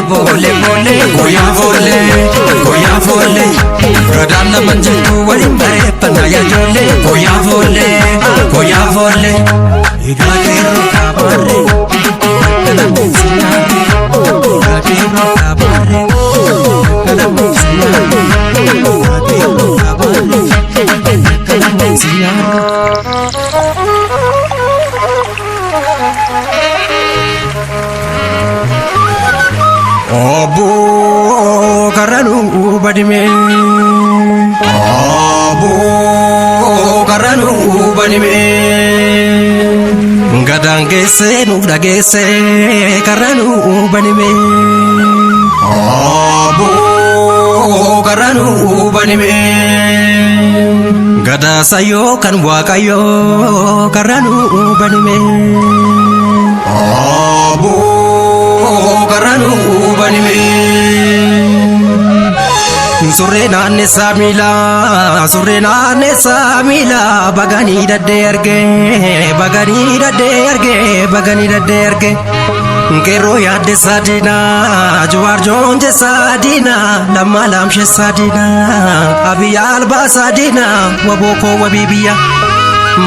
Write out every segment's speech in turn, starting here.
Boole boole goyaa foole goyaa foole gadaan laman jirtu waliin bareeffannaa yaa ijoollee goyaa foole goyaa foole egaa qeerroo kaabarree bakka lammiinsi nyaate egaa qeerroo kaabarree bakka lammiinsi nyaate egaa qeerroo kaabarree bakka lammiinsi nyaate. Obbo Karranuu Badimee. Obbo Karranuu Badimee. Gadaan geessee nuuf dhageessee Karranuu Badimee. Obbo Karranuu Badimee. Gadaa sayyoo kan Waaqayyoo Karranuu Badimee. Obbo Karranuu Badimee. Surree naannessaa miilaa, surree naannessaa miilaa, baganii daddee argee, baganii daddee argee, baganii daddee argee. Qeerroo yaaddessaa diinaa, Jawaar joonjessaa diinaa, Lammaa laamshessaa diinaa, Abiyyi albaasaa diinaa, waboo koo wabii biyya.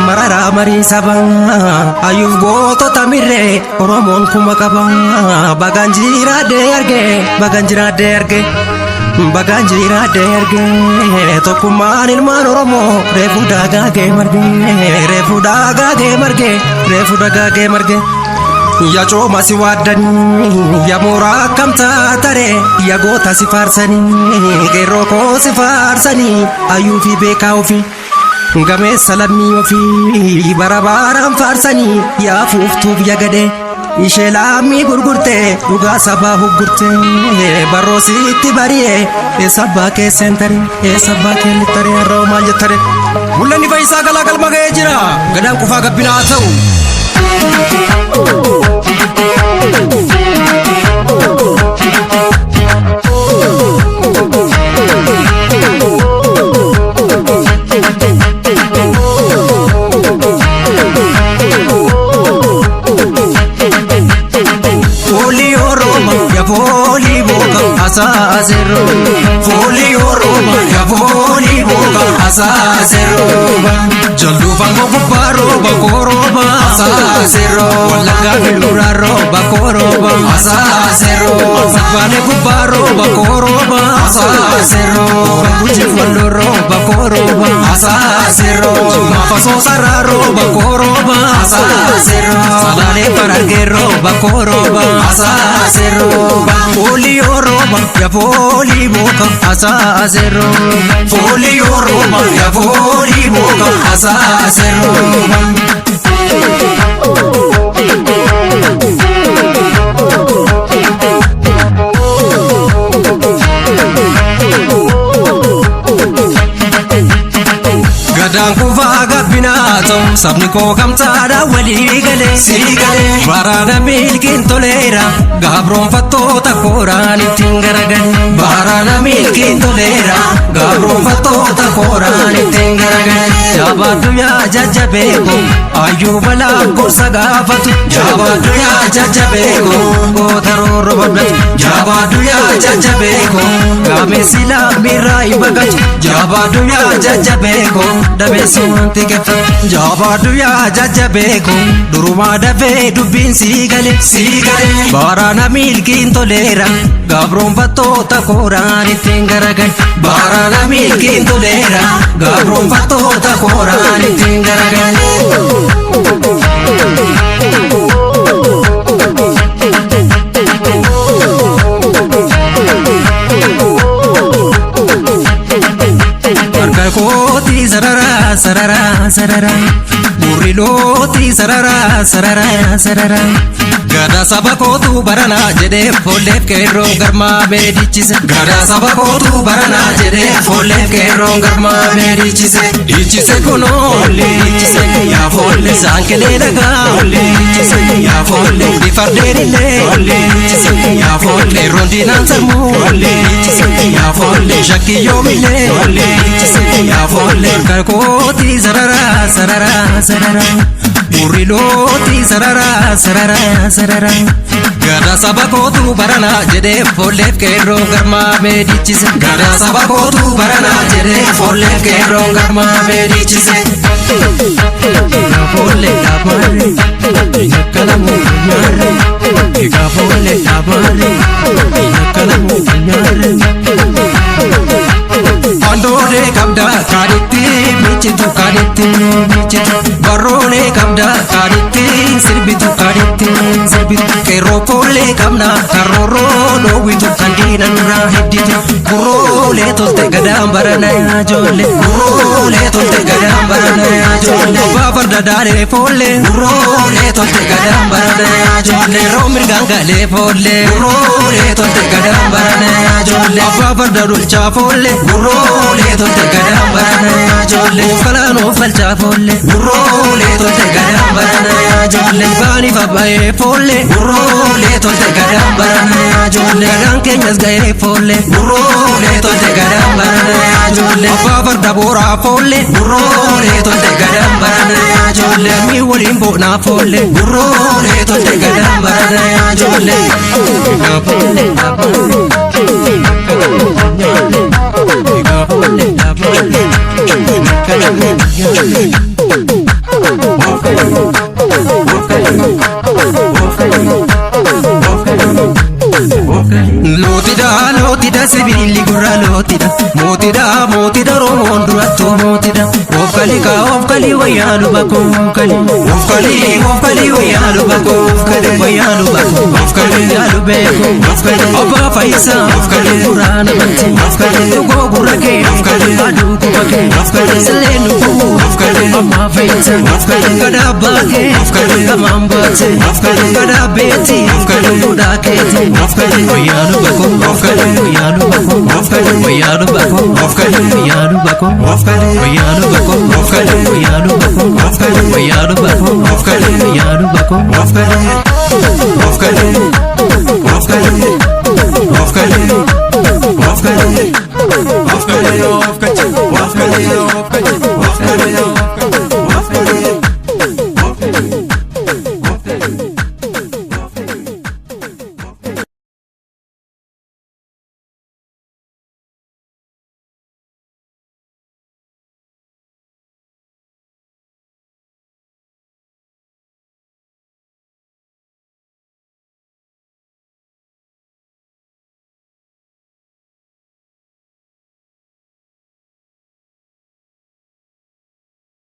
Mararaa marii sabaa, ayyuuf gootota mirree, Oromoon kuma qaba. Bagaan jiraadhee argee, bagaan jiraadhee argee. Bagaan jiraadhee argee, tokkummaan ilmaan Oromoo reefu dagaagee margee, reefu dagaagee margee, reefu dagaagee margee. Ya cooma si waaddanii, ya mooraa akkam taatare, ya goota si faarsanii, qeerroo koo si faarsanii, ayyuu fi beekaa ofii. Gameessa lammii ofii bara baraan faarsanii, yaa fuuftuuf ya gadhee. Ishee lammii gurgurtee dhugaa sabaa huggurtee barroo sitti bari'ee eessa abbaa kee seentare eessa abbaa kee littare har'a maal jettare. Mul'anni fayyisaa galaa galma ga'ee jira gadaan qufaa gabbinaa haa ta'u. Foolii Oromoo ya foolii booka asaasero. Foolii Oromoo ya foolii booka asaasero. Jalduu fangoo gubbaa rooba korooba asaasero. Wallaggaa filluraa rooba korooba asaasero. Sabbaalee gubbaa rooba korooba asaasero. Guji walloo rooba korooba asaasero. Jimmaa fasoosarraa rooba korooba asaasero. Salaalee farargee rooba korooba asaasero. Foolii Oromoo ya foolii booka asaasero. Foolii Oromoo ya foolii booka asaasero. Gadaan kufaa gabbinaa ta'u sabni koo gamtaadhaan walii galee sii galee waraana milkiin toleera gabroonfattoota kooraan ittiin garagale waraana milkiin toleera gabroonfattoota kooraan ittiin garagale jabaadhu yaa jajjabeeko ayyuu balaa gorsa gaafatu jabaadhu yaa jajjabeeko goota roorro badhatu jabaadhu yaa jajjabeeko gameessi lammiirraa hin baqatu jabaadhu yaa jajjabeeko dabeessi wanti keffatu jabaadhu yaa jajjabeeko durumaa dafee dubbiin sii gale sii gale baaraana milkiin toleera gabroonfattoota kooraan ittiin garagale baaraana milkiin toleera gabroonfattoota kooraan ittiin garagale. Harka kootii sarara sarara sarara gurri lootii sarara sarara sarara Gadaa saba kootu baranaa jedhee foolleef qeerroo garmaa beedichise. Gadaa saba kootu baranaa jedhee foolleef qeerroo garmaa beedichise. Dhiichise kunoo dhiichise yaa foolle saankilee dhagaa dhiichise yaa foolle fardeen illee dhiichise yaa foolle qeerroon diinaan sarmuu dhiichise yaa foolle shakkii yoomillee dhiichise yaa foolle. Harka kootii sarara sarara sarara. Gurri lootii sarara sarara sarara. Gadaa saba kootu baranaa jedhee foolleef qeerroo garmaamee dhiichise. Gadaa saba kootu baranaa jedhee foolleef qeerroo garmaamee dhiichise. Foollee dhaabaarre nakkalamuu nyaarre. Egaa foollee dhaabaarre nakkalamuu nyaarre. Andoonee qabda kaanitti michitu kaanitti michitu, barroonee qabda kaanitti sirbitu kaanitti sirbitu, qeerroo foollee qabna karroorroo dhoowwitu kan diina nurraa hidditu. Gurroolee tolte gadaan barana ijoollee, gurroolee tolte gadaan barana ijoollee, abbaa farda daaree foollee, gurroolee tolte gadaan barana ijoollee, roo mirgaan galee foollee, gurroolee tolte gadaan barana ijoollee, abbaa farda dulchaa foollee, gurroolee tolte gadaan barana ijoollee, oofkalaan oofalchaa foollee, gurroolee tolte gadaan barana ijoollee, baaniif abbaayee foollee, gurroolee tolte gadaan barana ijoollee, gadaan keenyas ga'ee foollee, gurroolee tolte gadaan barana ijoollee, abbaa farda booraa foollee, gurroolee tolte gadaan barana ijoollee, mi waliin boonaa foollee, gurroolee tolte gadaan barana ijoollee. Egaa foollee dhaabaa. Egaa foollee dhaabaa. Lootida lootida sibiilli gurra lootida, mootida mootida Oromoon durattuu mootida. Oofkali kaa oofkali wayyaa luba kookali, oofkali oofkali wayyaa luba kookali, wayyaa luba oofkali yaalu beeku oofkali, abbaa fayyisaa oofkali, gurraa namatti oofkali, dhugoo gurra kee oofkali, aduu quba kee oofkali, sillee nufuu oofkali, ammaa fayyisa oofkali, gadaa baakee oofkali, gamaan baate oofkali, gadaa beeti oofkali, duudhaa keeti oofkali, wayyaa luba koo oofkali, wayyaa luba koo oofkali, wayyaa luba koo oofkali, wayyaa luba koo oofkali, wayyaa luba koo oofkali, wayyaa luba koo oofkali, wayyaa luba koo oofkali, wayyaa luba koo oofkali, oofkali, oofkali.